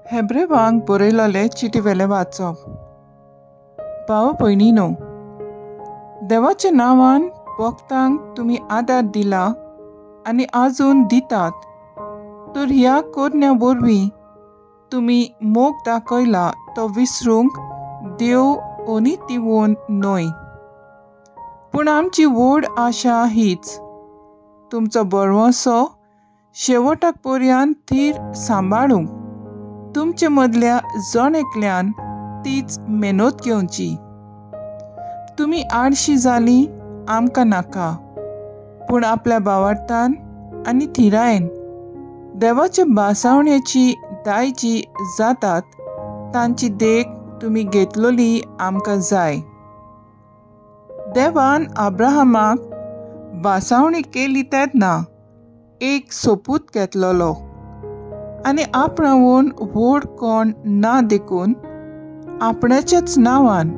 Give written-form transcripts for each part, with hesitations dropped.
हेब्रेवांक बरयलोले चिटी वेलें वाचप. भाव भयणीनो, देवाच्या नांवान भक्तांक तुमी आदार दिला आनी आजून दितात, तर ह्या करण्या वरवीं तुमी मोग दाखयला तो विसरूंक देव अनितिवोन न्हय. पूण आमची व्हड आशा हीच, तुमचो बरवसो शेवटाक पर्यंत थीर सांबाळूंक तुमचे मदल्या जण एकल्यान तीच मेहनत घेवची. तुमी आळशी जालीं आमकां नाका, पूण आपल्या भावार्थान आनी थिरायेन देवाच्या भासावण्याची दायजी जातात तांची देख तुमी घेतलोली आमकां जाय. देवान अब्राहमाक भासावणी केली तेन्ना एक सोपूत घेतलोलो आनी आपणावून व्हड कोण ना देखून आपणाच्याच नांवान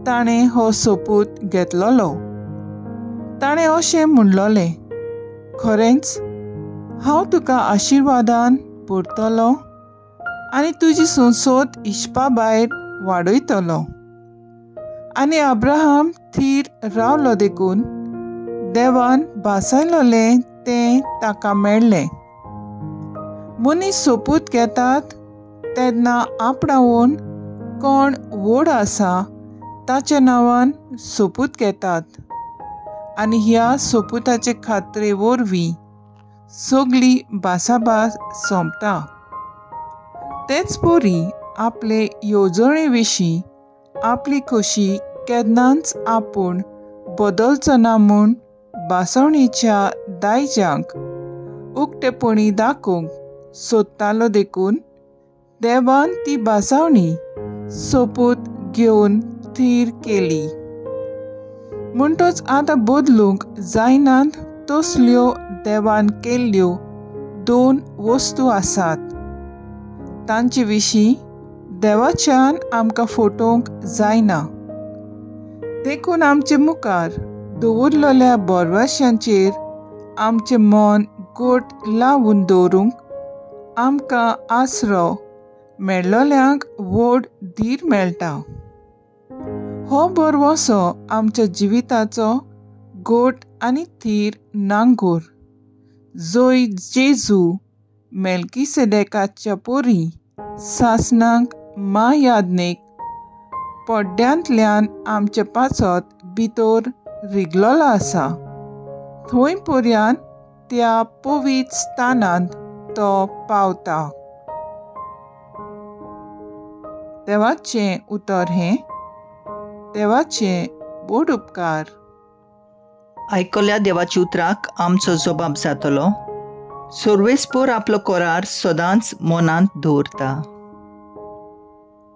ताणें हो सोपूत घेतलोलो. ताणें अशें म्हणलोलें, खरेंच हांव तुका आशिर्वादान भरतलो आनी तुजी संसद इश्पा भायर वाडयतलो. आनी अब्राहम थीर रावलो देखून देवान भासायलोलें तें ताका मेळ्ळें. मनीस सोपूत घेतात तेन्ना आपणावून कोण व्हड आसा ताच्या नांवान सोपूत घेतात आनी ह्या सोपुताचे खात्रे वरवीं सगली भासाभास सोंपता. तेच परी आपले येवजणे विशीं आपली खोशी केन्नाच आपूण बदलचो ना म्हूण भासावणेच्या दायज्यांक उक्तेपणी दाखोवंक सोदतालो देखून देवान ती भासावणी सोपूत घेवन थीर केली. म्हणटच आतां बदलूंक जायनात तसल्यो देवान केल्ल्यो दोन वस्तू आसात, तांचे विशीं देवाच्यान आमकां फटोवंक जायना. देखून आमचे मुखार दवरलेल्या बोरवाशांचेर आमचें मन गोट लावन दवरूंक आमकां आसरो मेळ्ळोल्यांक व्हड धीर मेळटा. हो बरवसो आमच्या जिविताचो गोट आनी थीर नांगोर, जोय जेजू मेल्कीसेदेकाच्या पोरी सासनाक मायादनेक पड्ड्यांतल्यान आमचे पासत भितर रिगलोलो आसा, थंय पर्यंत त्या पवित्र स्थानांत तो पावता. देवाचें उतर हें. देवाचे बोड उपकार. आयकल्या देवाच्या उतराक आमचो जबाब जातलो. सर्वेस्पोर आपलो करार सदांच मनांत दवरता.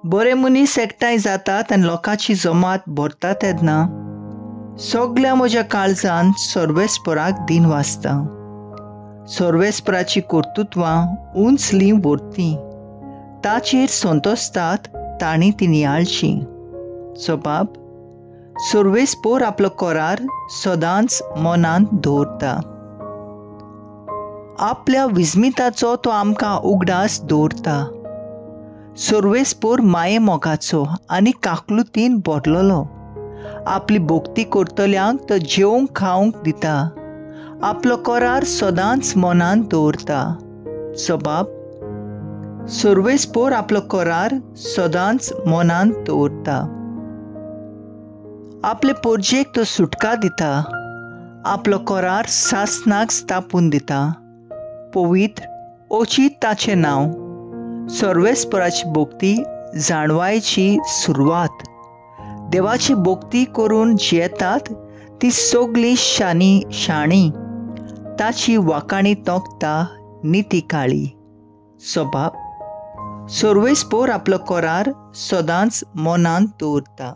बरे मनीस एकठांय जातात आनी लोकांची जमात भरता तेन्ना सगल्या म्हज्या काळजान सर्वेस्पोराक दिन वाचता. सर्वेस्पराची कर्तृत्वां उंचली व्हरती, ताचेर संतोसतात तांणी ती नियाळची. जबाब, सर्वेस्पोर आपलो करार सदांच मनांत दवरता. आपल्या विस्मिताचो तो आमकां उगडास दवरता. सर्वेस्पोर माये मोगाचो आनी काकलुतीन भरलेलो. आपली भक्ती करतल्यांक तो जेवंक खावंक दिता. आपलो करार सदांच मनांत दवरता. जबाब, सर्वेस्पोर आपलो करार सदांच मनांत दवरता. आपले पोरजेक तो सुटका दिता. आपलो करार सासनाक स्थापून दिता. पवित्र ओचीत ताचें नांव. सर्वेस्पराची भक्ती जाणवायची सुरवात. देवाची भक्ती करून जियेतात ती सगली शानी शाणी, ताची वाकाणी तोंकता निती काळी. स्वभाव, सर्वेस्पोर आपलो करार सदांच मनांत दवरता.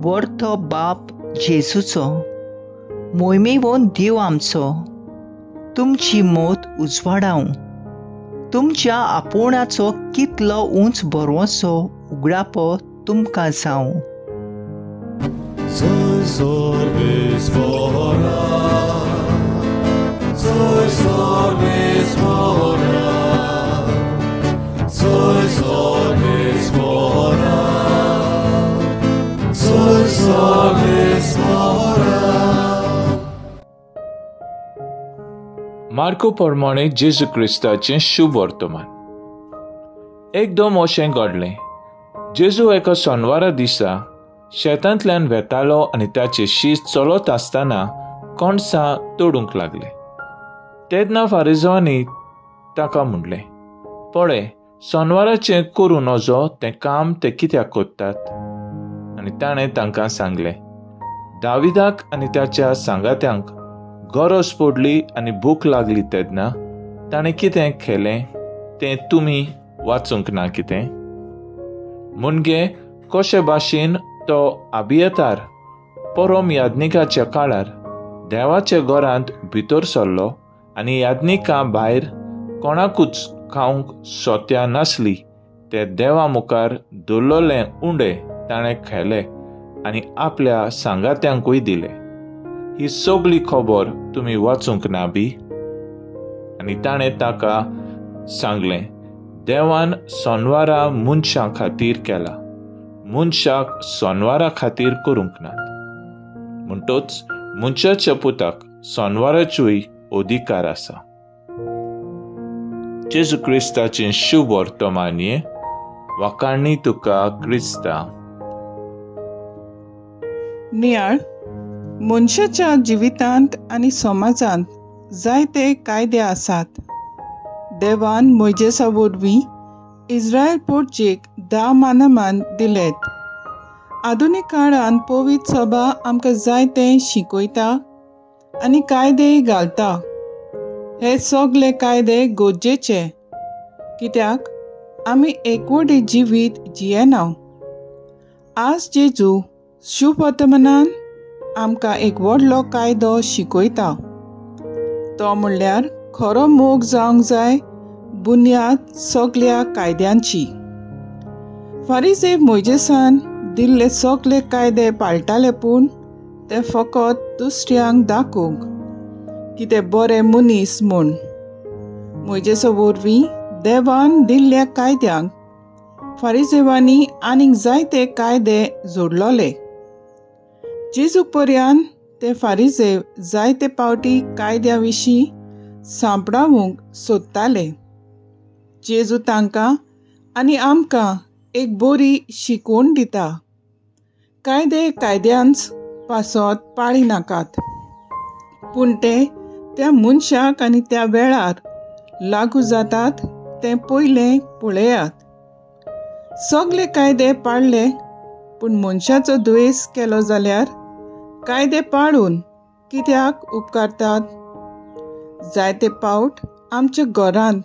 वर्थो बाप जेजूचो, मोहिमेवन देव आमचो तुमची मोत उजवाडावं, तुमच्या आपोवण्याचो कितलो उंच बरवसो उगडापो तुमकां जावं. मार्को प्रमाणे जेजू क्रिस्ताचें शुभ वर्तमान. एकदम अशें घडलें, जेजू एका सोनवारा दिसा शेतांतल्यान वेतालो आनी ताचे शीस चलत आसतना कणसां तोडूंक लागले. तेन्ना फारिजांनी ताका म्हणलें, पळय सोनवाराचें करूं नजो तें काम ते कित्याक करतात? आनी ताणें तांकां सांगलें, दाविदाक आनी ताच्या सांगात्यांक गरज पडली आनी भूक लागली तेन्ना ताणें कितें केलें तें तुमी वाचूंक ना कितें? मुणगे कशे भाशेन तो अबियतार परम याज्ञिकाच्या काळार देवाच्या घरांत भितर सरलो आनी याज्ञिका भायर कोणाकूच खावंक सोत्या नासली ते देवा मुखार दवरलेले उंडे ताणें खाले आनी आपल्या सांगात्यांकूय दिले. ही सगळी खबर तुमी वाचूंक ना बी? आनी ताणें ताका सांगलें, देवान सोनवारा मनशां खातीर केला, मनशाक सोनवारा खातीर करूंक नात. म्हणटच मनशाच्या पुताक सोनवाराचोय अधिकार आसा. जेजू क्रिस्ताचें शुभ वर्तमान वाखाणी तुका क्रिस्ता. नियाळ मनशाच्या जिवितांत आनी समाजांत जायते कायदे आसात. देवान मोयजेसा वरवीं इस्रायल पोर्चेक 10 मानमान दिलेत. आधुनीक काळांत पवित्र सभा आमकां जायते शिकयता आनी कायदेय घालता. हे सगळे कायदे गरजेचे, कित्याक आमी एकवटी जिवीत जियेना. आज जेजू शुभ वर्तमानान आमकां एक व्हडलो कायदो शिकयता, तो म्हणल्यार खरो मोग जावंक जाय बुन्याद सगल्या कायद्यांची. फारीसेव मोयजेसान दिल्ले सगले कायदे पाळटाले, पूण ते फकत दुसऱ्यांक दाखोवंक की ते बरे मनीस म्हूण. मोयजेसा वरवीं देवान दिल्ल्या कायद्यांक फारीसेवांनी आनीक जायते कायदे जोडलोले. जेजू पर्यान ते फारीसेव जायते पावटी कायद्या विशीं सांपडावंक सोदताले. जेजू तांकां आनी आमकां एक बरी शिकवण दिता, कायदे कायद्यांच पासत पाळी नाकात, पूण ते त्या मनशाक आनी त्या वेळार लागू जातात तें पयलें पळयात. सगळे कायदे पाळ्ळे पूण मनशाचो द्वेस केलो जाल्यार कायदे पाळून कित्याक उपकारतात? जायते पावट आमच्या घरांत,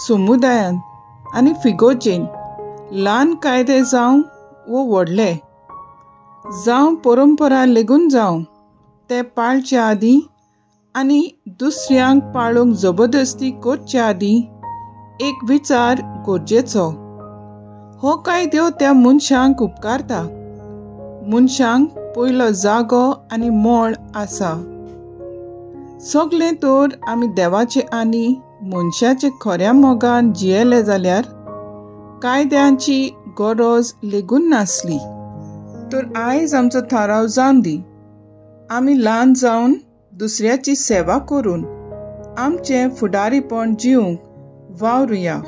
समुदायांत आनी फिगोजेन ल्हान कायदे जावं वो व्हडले जावं, परंपरा लेगून जावं, ते पाळचे आदीं आनी दुसऱ्यांक पाळूंक जबरदस्ती करचे आदीं एक विचार गरजेचो. हो कायदो त्या मनशांक उपकारता. मनशांक पयलो जागो आनी मोळ आसा. सगळें तर आमी देवाचे आनी मनशाचे खऱ्या मोगान जियेले जाल्यार कायद्यांची गरज लेगून नासली. तर आयज आमचो थाराव जावन दी, आमी ल्हान जावन दुसऱ्याची सेवा करून आमचें फुडारीपण जिवंक वावरुया.